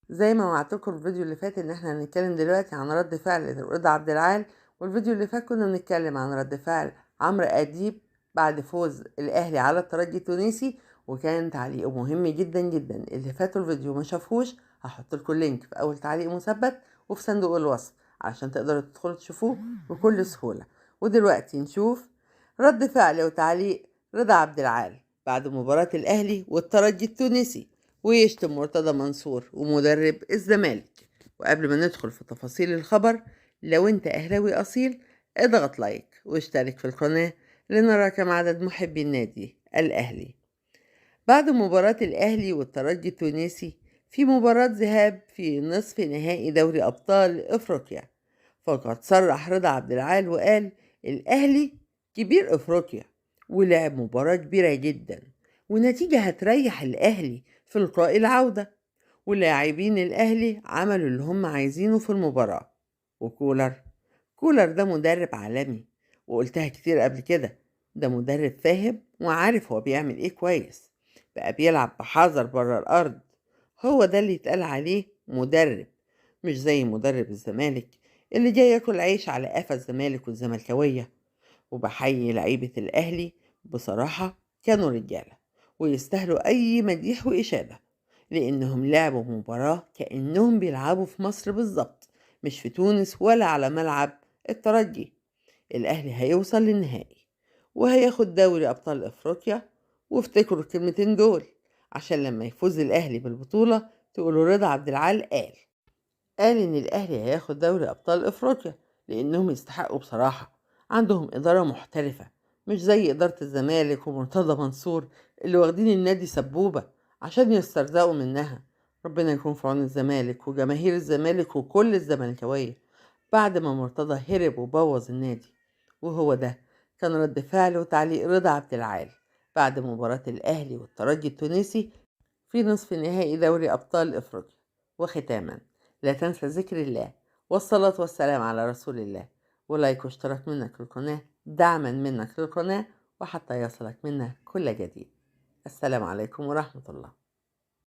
زي ما وعدتكم الفيديو اللي فات ان احنا هنتكلم دلوقتي عن رد فعل رضا عبد العال، والفيديو اللي فات كنا بنتكلم عن رد فعل عمرو اديب بعد فوز الاهلي على الترجي التونسي، وكان تعليقه مهم جدا جدا. اللي فاتوا الفيديو ما شافوش هحط لكم ال link في اول تعليق مثبت وفي صندوق الوصف عشان تقدروا تدخلوا تشوفوه بكل سهولة. ودلوقتي نشوف رد فعل وتعليق رضا عبد العال بعد مباراة الأهلي والترجي التونسي، ويشتم مرتضى منصور ومدرب الزمالك. وقبل ما ندخل في تفاصيل الخبر، لو انت أهلاوي أصيل اضغط like واشترك في القناة لنرى كم عدد محبي النادي الأهلي. بعد مباراة الأهلي والترجي التونسي في مباراة ذهاب في نصف نهائي دوري أبطال أفريقيا، فقد صرح رضا عبد العال وقال: الأهلي كبير أفريقيا ولعب مباراة كبيرة جدا، ونتيجة هتريح الأهلي في لقاء العودة، ولاعبين الأهلي عملوا اللي هم عايزينه في المباراة. وكولر كولر ده مدرب عالمي، وقلتها كتير قبل كده، ده مدرب فاهم وعارف هو بيعمل ايه كويس، بقى بيلعب بحذر بره الأرض، هو ده اللي يتقال عليه مدرب، مش زي مدرب الزمالك اللي جاي ياكل عيش على قفا الزمالك والزملكاوية. وبحيي لعيبة الأهلي بصراحة، كانوا رجالة ويستاهلوا أي مديح وإشادة، لأنهم لعبوا مباراة كأنهم بيلعبوا في مصر بالظبط، مش في تونس ولا على ملعب الترجي. الأهلي هيوصل للنهائي وهياخد دوري أبطال أفريقيا، وافتكروا الكلمتين دول عشان لما يفوز الأهلي بالبطولة تقولوا رضا عبد العال قال إن الأهلي هياخد دوري أبطال أفريقيا، لأنهم يستحقوا بصراحة، عندهم إدارة محترفة مش زي إدارة الزمالك ومرتضى منصور اللي واخدين النادي سبوبة عشان يسترزقوا منها. ربنا يكون في عون الزمالك وجماهير الزمالك وكل الزملكاوية بعد ما مرتضى هرب وبوظ النادي. وهو ده كان رد فعل وتعليق رضا عبد العال بعد مباراة الأهلي والترجي التونسي في نصف نهائي دوري أبطال أفريقيا. وختاما لا تنسى ذكر الله والصلاة والسلام على رسول الله، ولايك واشتراك منك للقناة دعما منك للقناة، وحتى يصلك منا كل جديد. السلام عليكم ورحمة الله.